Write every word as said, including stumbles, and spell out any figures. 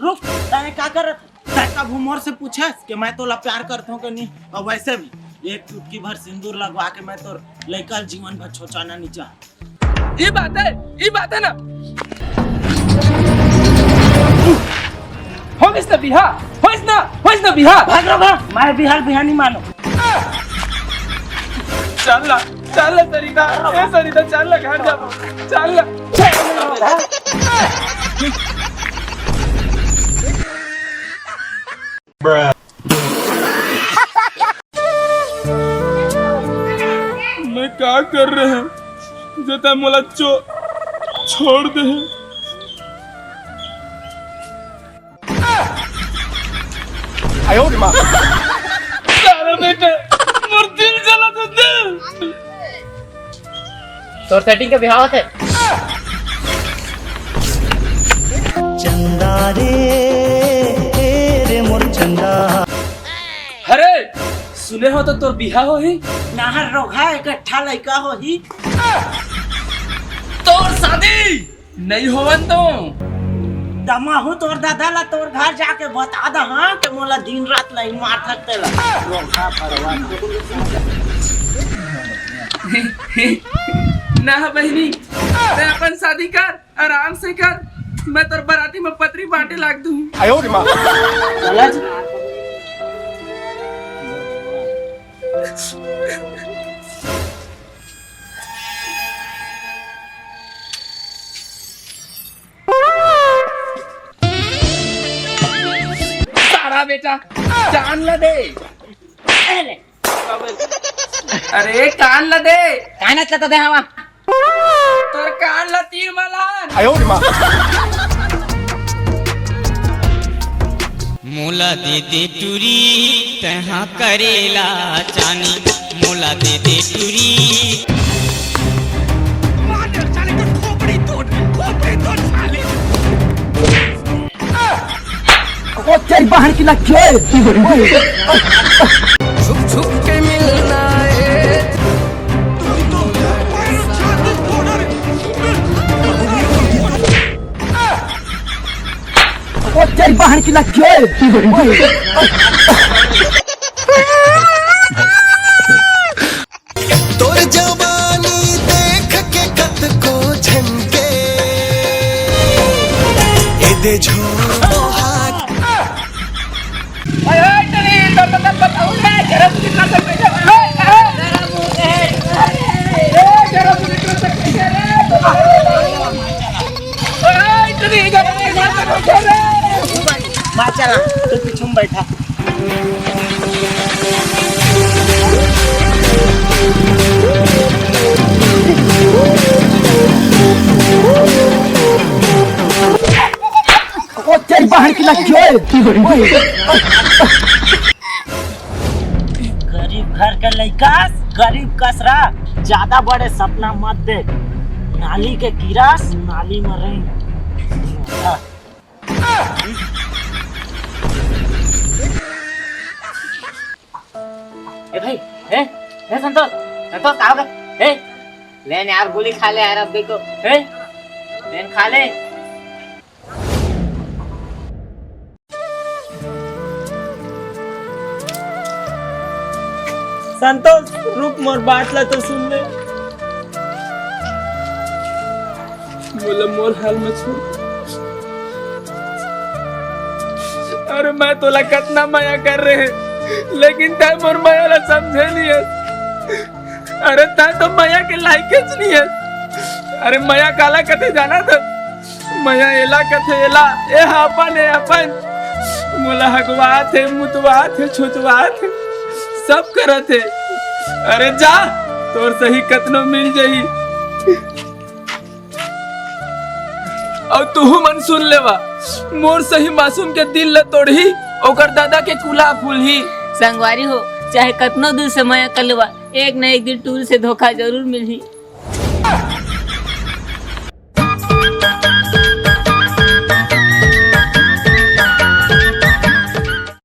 रुक, तैं का करत? तैं कभू मोर से पूछस कि मैं तोला प्यार करत हूँ कि नहीं? और वैसे भी एक चुटकी भर सिंदूर लगवा के मैं तोर लइका ल जीवन भर छोचाना नहीं चाह। ई बात है, ई बात है ना। हो गिस ना बिहा, होइस ना, होइस ना बिहा। भाग रे भाग, मैं बिहा ल बिहा नहीं मानो। चल ना, चल ना सरिता, ए सरिता, चल ना घर जाबो, चल ना। मैं का कर रहे हूँ, जो तैं मोला चो-, छोड़ दे है। सारा बेटा, मोर दिल जला तो दिल। तोर सेटिंग के बिहाव होथे। चंदा रे, ए रे मोर चंदा। अरे, सुने हो तो तोर बिहा होही? नाहर रोघा एक ठा लइका होही। तोर शादी नहीं होवन तो। तमाहू तोर दादा ला तोर घर जाके बता दहा कि मोला दिन रात लाइन मार थकते ला। रोघा फरवा। ना बहिनी, तैं अपन शादी कर, आराम से कर, मैं तोर बराती में पतरी बांटे लाग दूँ। सारा बेटा, कान ला दे। अरे कान ला दे। कान ला तो दे हवा। तोर कान ला तीर मलान। मोला दे दे टूरी, तैं हा करेला चानी, मोला दे दे टूरी। मार दे साले का खोपड़ी तोड़, खोपड़ी तोड़ साले। ओ तेरी बहन की लग गई। छुप छुप के मिलना है। ओ तेरी बहन की लग गई। तोर जवानी देख के कतको झन के ए दे झोहार। माँ चला, तू पीछू में बैठा। ओ तेरी बहन की लग गई। गरीब घर के लइका, गरीब कस रह, ज्यादा बड़े सपना मत देख। नाली के कीड़ा नाली में रही। ए भाई, ए, ए संतोष, संतोष, का होगे? ए, ले न यार, गोली खा ले यार, अब देखो, ए, ले न खा ले। संतोष, रुक, मोर बात ला तो सुन ले। मोला मोर हाल में छोड़। अरे, मैं तोला कतना मया कर रहे, लेकिन तैं मोर मया ला समझे नहीं है। अरे, तैं तो मया के लायक च नहीं है। अरे, मया काला कथे जाना था? मया एला कथे, एला, ए हा अपन, ए अपन। मोला हगवात हे, मुतवात हे, छुचवात हे, सब करत हे। अरे जा, तोर सही कतनो मिल जही। अउ तुहू मन सुन लेवा, मोर सही मासूम के दिल ल तोड़ही, ओकर दादा के कुला फूलही। संगवारी हो, चाहे कतनो दूर से मया कर लेवा, एक न एक दिन टूरी से धोखा जरूर मिलही।